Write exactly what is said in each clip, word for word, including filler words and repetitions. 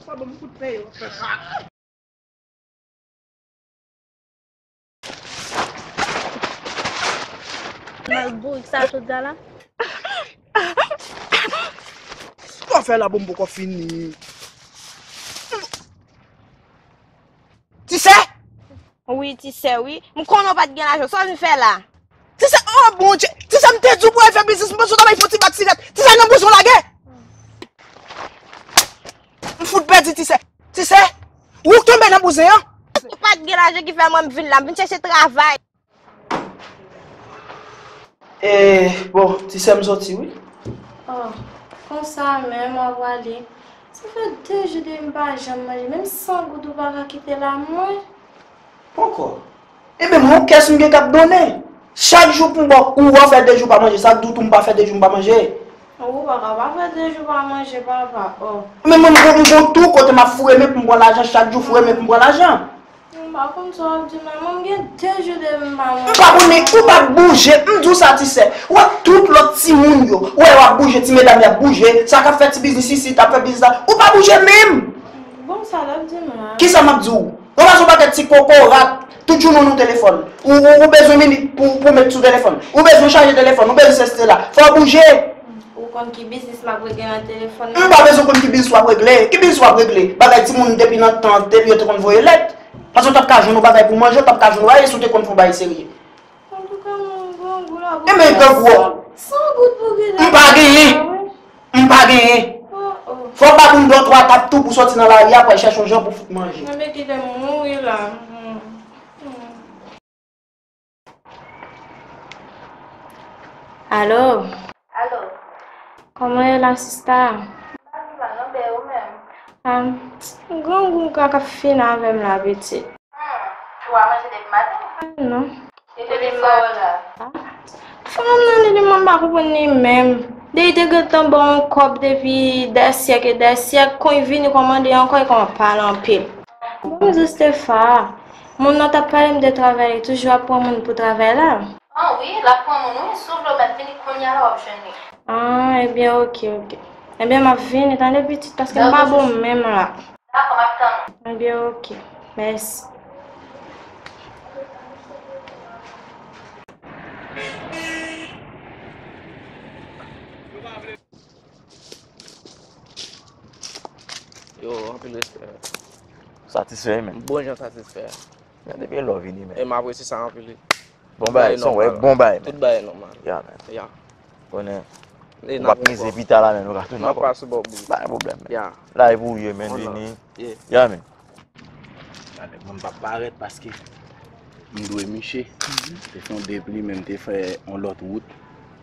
Papa m kout peye w fè sa. Mal bourik sa tout gala. Sa w fè la, bon, m poko fini. Ti sè! Wi, ti sè, wi. M konnen w pa t gen lajan. Sa w vin fè la? Ti sè, oh Bondye! Ti sè, m te di w pou w al fè biznis, m panse w ta bay fon ti bat sirèt. Ti sè, nan bouzon lagè! M fout pèdi ti sè. Ti sè, ou k tonbe nan bouzen an. Ou pa t gen lajan ki fè mwen m vin la. M vin chèche travay. E, bon, ti sè m soti, wi. Oh, konsa menm w ap prale. Sa fè de jou depi m pa janm manje. Menm san goud ou pa ka kite la mwen. Poko. Ebyen, mwen, kès m gen k ap donnen. Chak jou pou m ba w, ou w ap fè de jou pa manje. Sa k di w tou m pa fè de jou m pa manje? Ou pa ka pa fè de jou pa manje, papa. Oh. Men mwen, m gon, m gon tou kote m ap foure men pou m pran lajan. Chak jou foure men pou m pran lajan. M pa konn sa w ap di, men mwen, m gen de jou depi m pa manje. M pa konnen, ou pa bouje. M di w sa, ti sè. Ou wè tout lòt timoun yo. Ou wè yo ap bouje, ti medam yo ap bouje. Sa k ap fè ti biznis isit, ap fè biznis la. Ou pa bouje menm. Bon, sa l ap di m la. Kisa m ap di w? Ranmase yon pakèt ti kokorat, tout jounen w nan telefòn. Ou, ou, ou bezwen minit pou, pou met sou telefòn. Ou bezwen chaje telefòn, ou bezwen sèste la. Fò w bouje. Ou konn ki biznis m ap regle nan telefòn nan? M pa bezwen konn ki biznis w ap regle. Ki biznis w ap regle? Bagay timoun depi nan tan, depi yo te konn voye lèt. Paske w t ap ka jwenn yon bagay pou manje, w t ap ka jwenn yon bagay si w te konn fè yon bagay serye. Antouka, mwen grangou la. E men grangou. San goud pou genyen. M pa genyen. M pa genyen. Oh, oh. Fò w ba moun de twa tap tou pou soti nan lari a, pou al chèche yon jan pou fout manje. Enben, kite m mouri la. Hmm. Hmm. Alo? Alo? Kòman w ye la, sista? M pa viv la non, bè, ou menm? Ah, grangou m ka k ap fin avè m la, pitit. Hmm, ou pa manje depi maten? Non. E kote frè w la? Ah, frè m nan, li, li, mwen pa konprann li menm. Depi te gentan ba w yon kòb depi dè syèk e dè syèk, kon l vini kòmande ankò, li kòman pale anpil. Bonjou, Stefa. Moun nan t ap pale m de travay, li toujou ap pran moun pou travay la? Ah wi, l ap pran moun, wi. Si w vle w mèt vini kounye a la, w ap jwenn li. Ah, ebyen, oke, oke. Ebyen, m ap vini, tande, pitit, paske m pa bon menm la. Dakò, m ap tann ou. Ebyen, oke. Mèsi. Yo, anpil respè. Satisfè, men. Bon jan satisfè. Men depi lè w vini, men. E m apresye sa anpil, wi. Bon bagay, son wè, bon bagay, men. Tout bagay nòmal. Ya, men. Ya. Konnen, ou p ap mize pita la, men nou ka tounen ankò. N ap pase bò bout. Pa gen pwoblèm, men. Ya. La e pou w ye, men, vini. Ya, men. Talè mwen m p ap parèt paske m dwe Miche. M te fè yon depli, men m te fè yon lòt wout.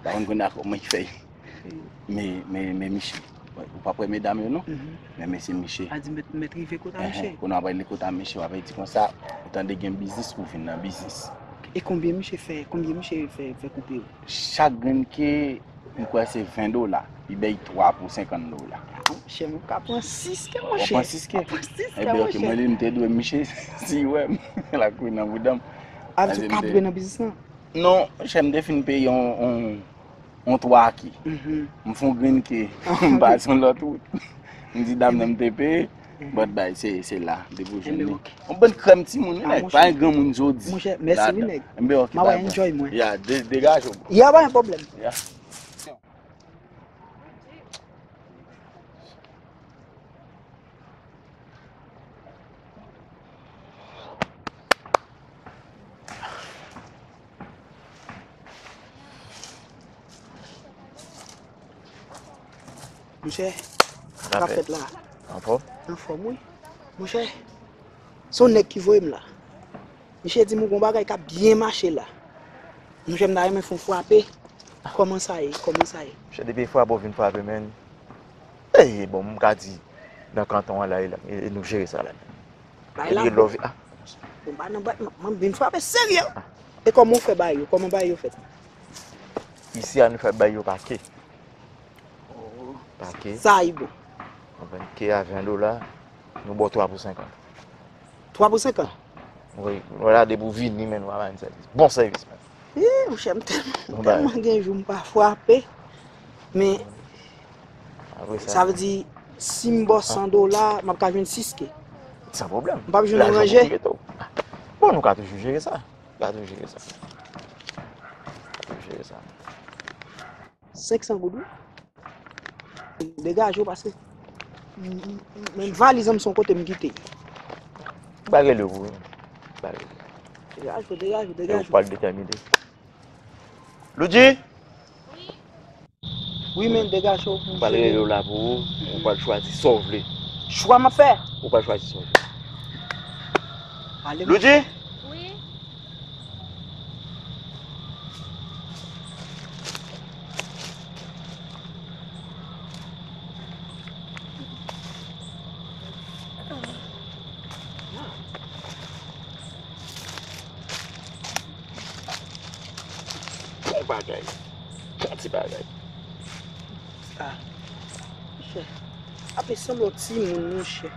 Pa konn kounye a kòman y fè. Men, men, men Miche. Ou p ap wè medam yo non. Men, men se Miche. A di mèt, mèt rive kota Miche. Kounye a w ap rele kota Miche, w ap di konsa, ou tande gen biznis, ou vin nan biznis. E konbyen Miche fè, konbyen Miche fè, fè koupe yo? Chak grenn ke, m kwè se ven dola. Li bay twa pou senkant dola. Monchè, m ka pran sis ke, monchè. W ap pran sis ke? M ap pran sis ke, monchè. Ebyen, oke, mwen li m te dwe Miche, si wè m, l ap kouri nan bouda m. A, m sou ka dwe nan biznis lan? Non, monchè, m te fin peye yon, yon, yon twa ke. M fè yon grenn ke, m pase yon lòt wout. M di dam nan m te peye, but bay, se, se la, depi w jwenn li. Yon bann krèm timoun, wi, nèg, pa yon granmoun jodi. Monchè, mèsi, wi, nèg. Ebyen, oke, bay, bro. M ap enjoy mwen. Ya, de-, degaje w, bro. Ya, pa gen pwoblèm. Ya. Monchè, sa k ap fèt la? Anfòm? Anfòm, wi. Monchè, se yon nèg ki voye m la. Misye di m ou gon bagay k ap byen mache la. Monchè, m ta renmen fè yon frape. Kòman sa ye? Kòman sa ye? Monchè, depi frape w vin frape, men. Ey, bon, m ka di, nan kanton an la, e, e nou jere sa la. Bay la, bon. Bon, ba nan bat, m, m vin frape serye. E kòman w fè bay yo? Kòman bay yo fèt? Isi a, nou fè bay yo pa ke. Oh. Pa ke. Sa e bon. Ou konprann, ke a ven dola, nou ba w twa pou senkant. Twa pou senkant? Wi, nou la depi w vini, men nou pa bay n sèvis. Bon sèvis, men. Ih, monchè, m tèlman, m tèlman gen jou m pa frape. Men, sa vle di, Si m ba w san dola, m ap ka jwenn sis ke. San pwoblèm. M p ap jwenn yon ranje. Lajan pou koupe tou. Bon, nou ka toujou jere sa. Nou ka toujou jere sa. Nou ka toujou jere sa. Senk san goud, wi. Degaje w, paske m, m, m, menm valiz an m son kote m kite. Bagay lè pou ou. Bagay. Degaje w, degaje w, degaje w. Ou pral detèmine. Loudji? Wi, men degaje w pou jere. Ou pral rele w la pou ou. Ou pral chwazi sa w vle. Chwa m ap fè. Ou pral chwazi sa w vle. Ale. Loudji? Wi. Bon bagay. Bon ti bagay. Ah, monchè. Ape sanble yon timoun, monchè.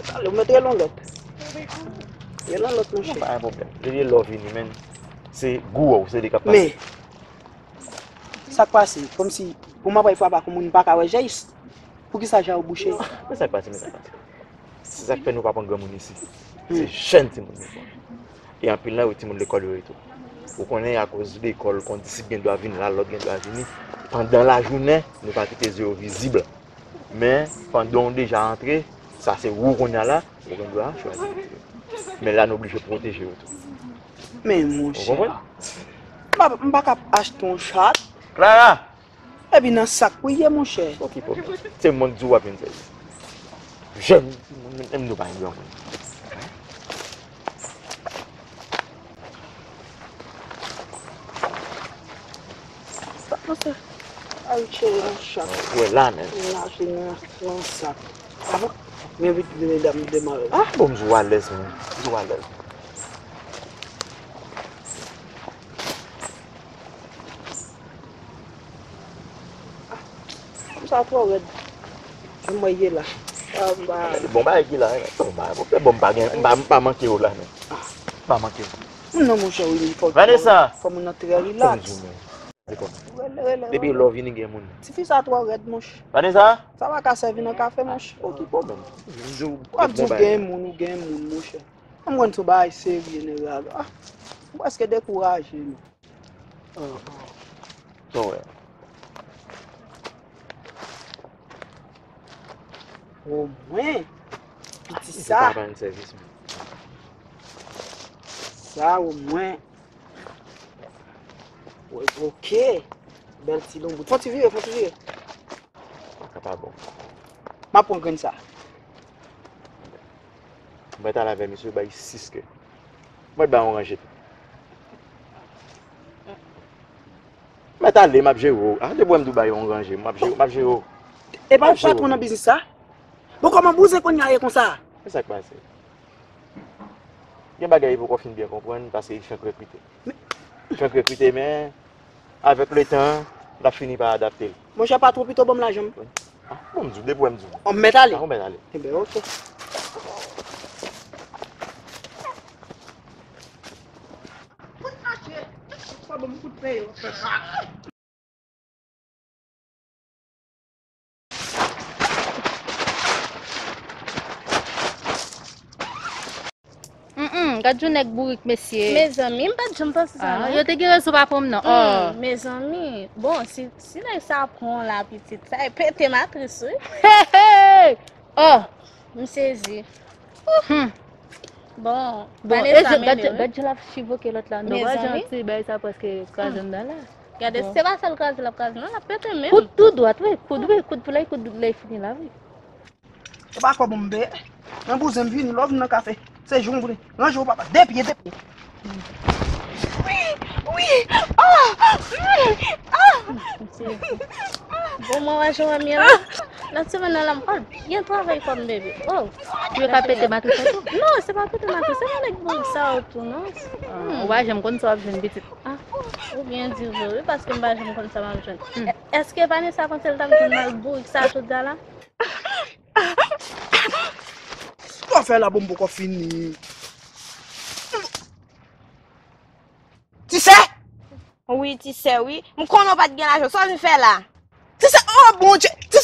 Talè, ou mèt rele yon lòt. Rele yon lòt, monchè. Non, pa gen pwoblèm. Depi lè w vini, men, se gou a w, se li k ap pase. Men, sa k pase? Kòmsi, pou m ap al frape ak yon moun, m pa ka wè Jayce. Poukisa je a w bouche? Men sa k pase, men sa k pase. Se sa k fè nou pa pran granmoun isi. Se jèn timoun nou pran. E anpil nan yo timoun lekòl yo ye tou. Ou konnen akoz lekòl, konn disip gen dwa vin la, lòt gen dwa vini. Pandan lajounen, nou pa kite zye yo vizib. Men, pandan w deja antre, sa se ou kounye a la, ou gen dwa chwazi retire. Men la, nou oblije pwoteje yo tou. Men monchè, m pa, m pa ka achte yon chat. Clara! Epi nan sak pou ye, monchè. Okipe w, men. Se mwen k di w w ap jwenn sèvis. Jèn timoun, menm nou pa gen granmoun. Sa, monchè. Al cheri nan chat. Ou wè la, men. Nan lache nan, nan sak. Avan, men vit vini dam demare. Ah, bon, m sou alèz, men. M sou alèz. Kòm sa twò rèd. Kòm mwen ye la. Ah, m pa. Bon bagay ki la, hein. Bon bagay, bon, bon, m pa gen, m pa, m pa manke w la, men. M pa manke w. Non, monchè, wi, fò, Vanessa! Fò moun nan trè relax. Rele, rele, depi lè w vini gen moun. Tifi sa twò rèd, monchè. Vanessa? Sa pa ka sèvi nan kafe, monchè. Okipe w, men. W ap di w gen moun, ou gen moun, monchè. Mwen konn se yon bagay serye, nèg la. Ah, m prèske dekouraje, men. Oh, oh. Sa w wè? Omwen, piti sa. Li pa ban n sèvis, men. Sa, omwen. Oke. Bèl ti lonbout. Fò ti vire, fò ti vire. Sa pa bon. M ap pran grenn sa. Mwen t al avè misye, bay sis ke. Mwen t bay yon ranje tou. Mwen t ale, m ap jere w. Ah, depi w wè m di w bay yon ranje, m ap jere, m ap jere w. E pa ou patwon nan biznis sa? Bon, kòman bouzen kounye a ye konsa? Se sa k pase. Gen bagay li poko fin byen konprann, paske li fenk rekrite. Fenk rekrite, men avèk letan, l ap fini pa adapte l. Monchè, patwon pito ban m lajan m. Ah, bon, m di w, depi w wè m di w. Ou mèt ale? Ah, ou mèt ale. Enben, oke. Kout mache, pa ban m kout peyo. Mm, mm, gad yon nèg bourik, mesye. Mezanmi, m pa t janm panse sa, ah, non. Yo te gen rezon pa pran m, non. Oh. Mm, mezanmi. Bon, si, si nèg sa pran w la, pitit, sa e pete matris, wi. Hey, hey! Oh! M sezi. Hmm. Bon, bon, Vanessa, e, gad, gad jan l ap chivoke lòt la. Non, gad jan ti bagay sa prèske kraze anndan la. Gade, se pa sèl kraze l ap kraze, non, l ap pete menm. Koud tou dwat, wi, koud, wi, koud pou lè, koud lè fini la, wi. Se pa kòb m be. Nan bouzen m vini, lè w vin nan kafe. Se jou m vle. Ranje w, papa. De pye, de pye. Wi, wi. Ah! Mm, ah! Bon, mwen wè jan w wè m ye la. Lòt semèn nan la, m pral byen travay kòm bebe. Oh. Yo ka pete matris la tou? Non, se pa pete matris, se pa nèg bourik sa yo tou, non. Ah, hmm. Ou pa janm konn sa w ap jwenn pitit. Ah, ou byen di vre, wi, paske m pa janm konn sa m ap jwenn. Hmm. Èske Vanessa panse l t ap jwenn nèg bourik sa jodi a la? Sa w fè la, bon, m poko fini. Ti sè! Wi, ti sè, wi. M konnen w pa t gen lajan. Sa w vin fè la? Ti sè, oh, Bondye! Ti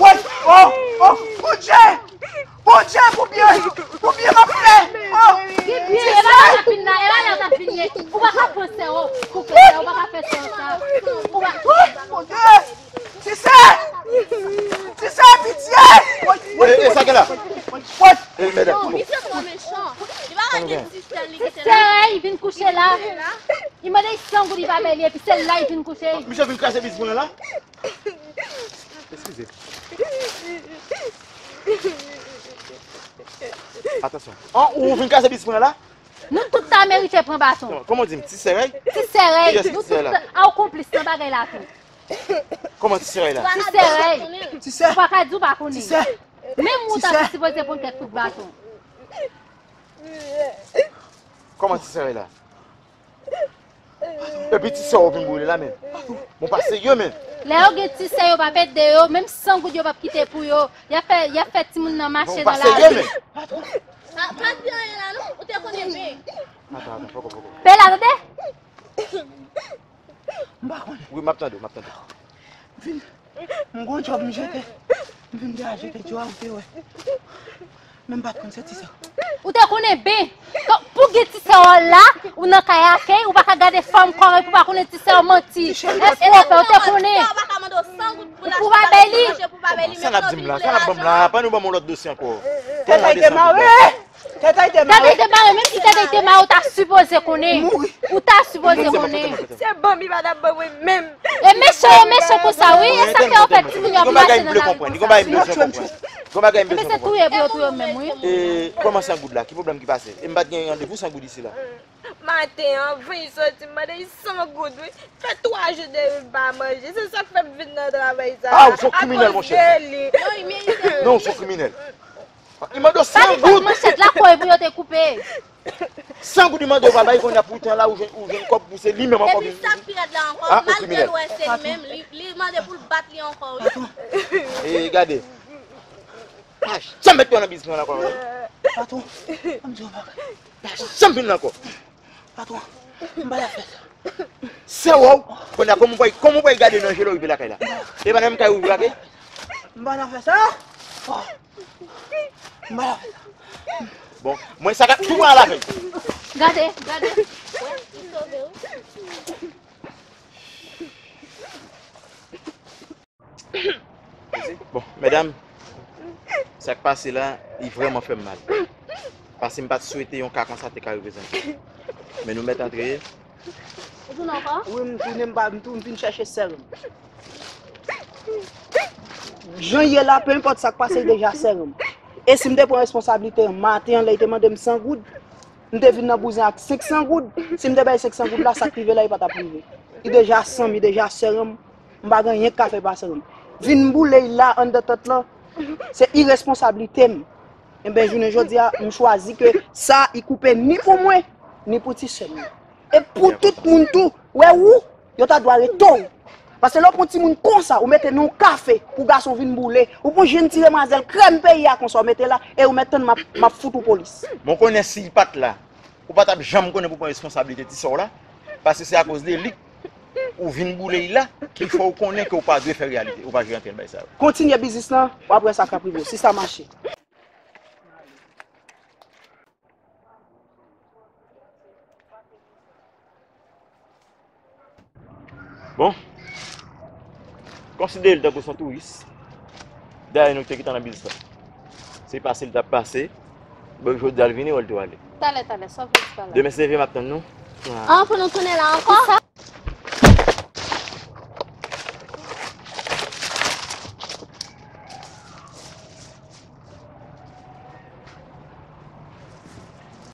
Woy! Oh! Oh! Bondye! Bondye, pou byen! Pou byen m ap fè! Oh! Ki byen? E pa la w t ap vin la, e pa la w t ap vin ye. Ou pa ka pran sè w pou fè sa, ou pa ka fè sè w sa. Ou pa... Woy! Bondye! Ti sè! Ti sè, pitye! Woy! Woy! E, e, sa gen la? Woy! E, medam. Non, misye twò mechan. Li pa ka gen ti sè l, li kite la. Ti sè, ey, vin kouche la. Li mande san goud, li pa bay li, epi se la li vin kouche. Misye vin kraze biznis mwen la. Eskize. Atansyon. An, ou vin kraze biznis mwen la? Nou tout ta merite pran baton. Kòman w di m? Ti sè rèy? Ti sè rèy. Kiyès ki ti sè la? Nou tout, a, w konplis nan bagay la tou. Kòman ti sè rèy la? Ti sè rèy. Ti sè. Ou pa ka di w pa konnen. Ti sè. Menm ou ta sipoze pran kèk kout baton. Kòman ti sè rèy la? Epi ti sè w vin boule la menm. Bon, pa serye menm. Lè yo gen ti sè, yo p ap ede yo, menm san goud yo p ap kite pou yo. Y ap fè, y ap fè timoun nan mache nan lari. Bon, pa serye menm. Pa, pa di anyen la non, ou te konnen byen. Atann, atann, poko, poko. Bela, tande? M pa konnen. Wi, m ap tande w, m ap tande w. M vin, m gon djòb m jete. M vin deja jete djòb, ou te wè. Men m pa t konn se ti sè. Ou te konnen byen. Pou gen ti sè w la, ou nan kay akèy, ou pa ka gade fòm kòrèk, ou pa konnen ti sè w manti. Èske w fè, ou te konnen? Ou pa bay li. Sa n ap di m la, sa n ap ban m la, pa nou ban m yon lòt dosye ankò. Tèt a te mare. Tèt a te mare. Tèt a te mare, menm si tèt a te mare, ou ta sipoze konnen. Ou ta sipoze konnen. Se ban m, li pa t ap ban mwen menm. E mechan yo mechan konsa, wi. E sa fè yo fè timoun yo ap mache nan lari konsa. Gon bagay m bezwen konprann. Gon bagay m bezwen konprann. Gon bagay m bezwen konprann. Ebyen se touye pou yo touye yo menm, wi. E kòman san goud la? Ki pwoblèm ki pase? E m pa t gen randevou san goud isi la. Maten an, anvan l soti, m mande l san goud, wi. Fè twa jou depi l pa manje. Se sa k fè m vin nan travay sa a. Ah, ou se yon kriminèl, monchè. Akoz de li. Non, li merite. Non, ou se yon kriminèl. Li mande w san goud. Sa li fè manchèt la, kò e pou yo te koupe. San goud li mande w pa bay, kounye a pou tan la, ou jwenn, ou jwenn kòb pou se li menm ankò vin. Epi sa k pi rèd la ankò, malgre l wè se li menm, li, li mande pou l bat li ankò, wi. E gade. Pa janm met pye w nan biznis mwen ankò, wi. Patwon, ann di yon bagay. Pa janm vin la ankò. Patwon, m pa t ap fè sa. Sè w, kounye a, kòman w pral, kòman w pral gade nan je l, w rive lakay la? E pa nan menm kay ou rive lakay? M pa t ap fè sa. Oh. M pa t ap fè sa. Bon, mwen sa ka tou pran la vèy. Gade, gade. Bon, medam, sa k pase la, li vrèman fè m mal. Paske m pa t swete yon ka konsa te ka reprezante. Men nou mèt antre. Ou tounen ankò? Wi, m tounen, m pa, m tou, m vin chèche sè m. Jan ye la, pe enpòt sa k pase, l deja sè m. E si m te pran responsablite an maten an, lè l te mande m san goud, m te vin nan bouzen ak senk san goud. Si m te bay senk san goud la, sa k rive la, li pa t ap rive. Li deja san m, li deja sè m. M pa gen anyen k ka fè l pa sè m. Vin boule l la anndan tant lan, se iresponsablite m. Enben, jounen jodi a, m chwazi ke sa, i koupe ni pou mwen, ni pou ti sè m nan. E pou tout moun tou, wè ou, yo ta dwe arete w. Paske lè w pran timoun konsa, ou mete nan yon kafe pou gason vin boule, ou pran jenn ti demwazèl krèm peyi a konsa, ou mete la, e ou mèt tann m ap, m ap fout ou polis. Bon, konnen si l pa t la, ou pa t ap janm konnen pou pran responsablite ti sè w la, paske se akoz de li ou vin boule l la, ki fè w konnen ke w pa dwe fè reyalite, ou pa dwe antre nan bagay sa yo. Kontinye biznis lan, w ap wè sa k ap rive w, si sa mache. Bon, konsidere l tankou se yon touris. Dayè, nou te gentan nan biznis la. Se pase l t ap pase. Bon, jodi a l vini, wè l tou ale. Talè, talè, sa w vle di pa la? Demen se leve m ap tann nou. Ah, pou nou tounen la ankò?